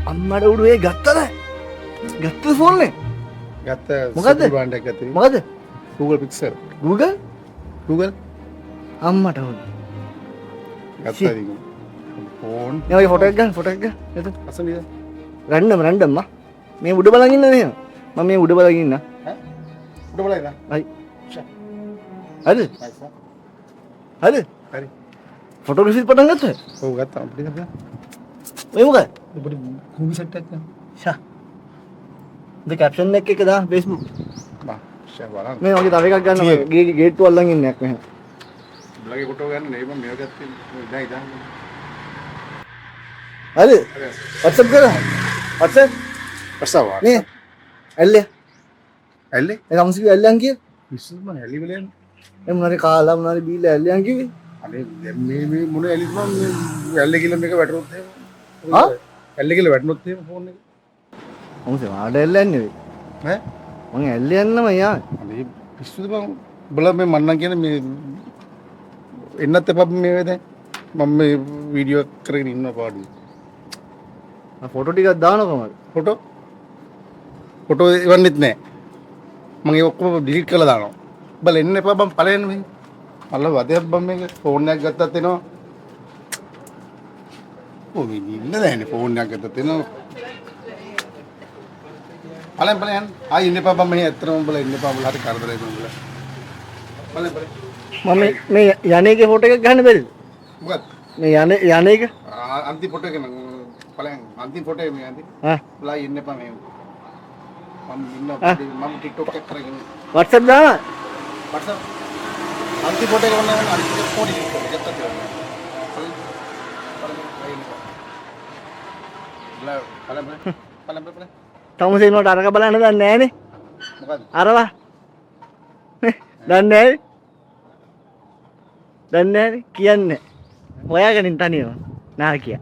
අම්මට උඩු ඒ ගත්තද? ගත්තද ෆෝන් එක? ගත්ත. මොකද්ද? බ්‍රෑන්ඩ් එකක් ගත්තේ. මොකද? Google Pixel. Google? Google. අම්මට උඩු. ගත්තා ඉතින්. ෆෝන්. මේ වගේ ෆොටෝ එකක් ගන්න, ෆොටෝ එකක් ගන්න. එතන. අසන නේද? රැන්ඩම් රැන්ඩම් ආ. මේ උඩ බලන් ඉන්න නේද? මම මේ උඩ බලන් ඉන්න. ඈ? උඩ බලන් ඉන්න. හරි. හරිද? නයිස්. හරිද? හරි. ෆොටෝග්‍රැෆි පටන් ගත්තද? ඔව් ගත්තා. අපිට ගත්තා. ඔය මොකද? පොඩි මූවි සෙට් එකක් ගන්න. ෂා. ද කැප්ෂන් එක එක දාන්න Facebook. බා ෂා බලන්න. මේ වගේ තව එකක් ගන්න මම ගේ ගේට්ටුව අල්ලන් ඉන්න එකක් මෙහෙම. උඹලගේ ෆොටෝ ගන්න නේ මම මේව ගත්තේ. දැන් ඉතින්. හරිද? WhatsApp කරා. WhatsApp ප්‍රසාව. නේ. ඇල්ලේ. ඇල්ලේ? ඒ අමුසි කිව්වේ ඇල්ලයන් කියලා. විශ්වාස මං ඇලි වෙලෙන්. ඒ මොනාරි කාලා මොනාරි බීලා ඇල්ලයන් කිව්වේ. අනේ දැන් මේ මේ මොන ඇලිද මං මේ ඇල්ලේ කියලා මේක වැටුනොත් එහෙම. ආ? ඇල්ලේ කියලා වැටුනොත් එහෙම ෆෝන් එක. අමුසි වාඩ ඇල්ලයන් නෙවෙයි. ඈ? මං ඇල්ලයන් නම යා. අනේ පිස්සුද බං උඹලා මේ මං නම් කියන්නේ මේ එන්නත් එපා මේ වේ දැන්. මම මේ වීඩියෝ එකක් කරගෙන ඉන්නවා පාඩුවේ. මං ෆොටෝ ටිකක් දානවා කොහමද? ෆොටෝ ෆොටෝ එවන්නෙත් නෑ. මං ඒ ඔක්කොම ඩිලීට් කරලා දානවා. උඹලා එන්න එපා බං ඵලයන් මෙහෙ. මල්ල වදයක් බං මේක ෆෝන් එකක් ගත්තත් එනවා. ඔව් මේ ඉන්න නෑනේ ෆෝන් එකක් ගත්තත් එනවා. ඵලයන් ඵලයන් ආයි ඉන්න එපා බං මෙහෙ ඇත්තටම උඹලා ඉන්න එපා උඹලා හරි කරදරයි බං උඹලා. ඵලයන් ඵලයන්. මම මේ යන්නේගේ ෆොටෝ එකක් ගන්න බැරිද? මොකක්ද? මේ යන්නේ යන්නේ එක? අන්තිම ෆොටෝ එක නම් ඵලයන් අන්තිම ෆොටෝ එක මේ අන්තිම. ආ උඹලා ඉන්න එපා මෙහෙ. මම ඉන්නවා මම ටික්ටොක් එකක් කරගෙන. WhatsApp දානවා. WhatsApp අන්තිම ෆොටෝ එක වන්න අන්තිම ෆොටෝ ඩිලීට් කරලා ගත්තා කියලා. බලන්න බලන්න බලන්න බලන්න. තමුසේ නෝට අරක බලන්න දන්නේ නෑනේ. මොකද්ද? අරවා. දන්නේ නෑනේ. දන්නේ නෑනේ කියන්නේ. හොයාගනින් තනියම. නාකියා.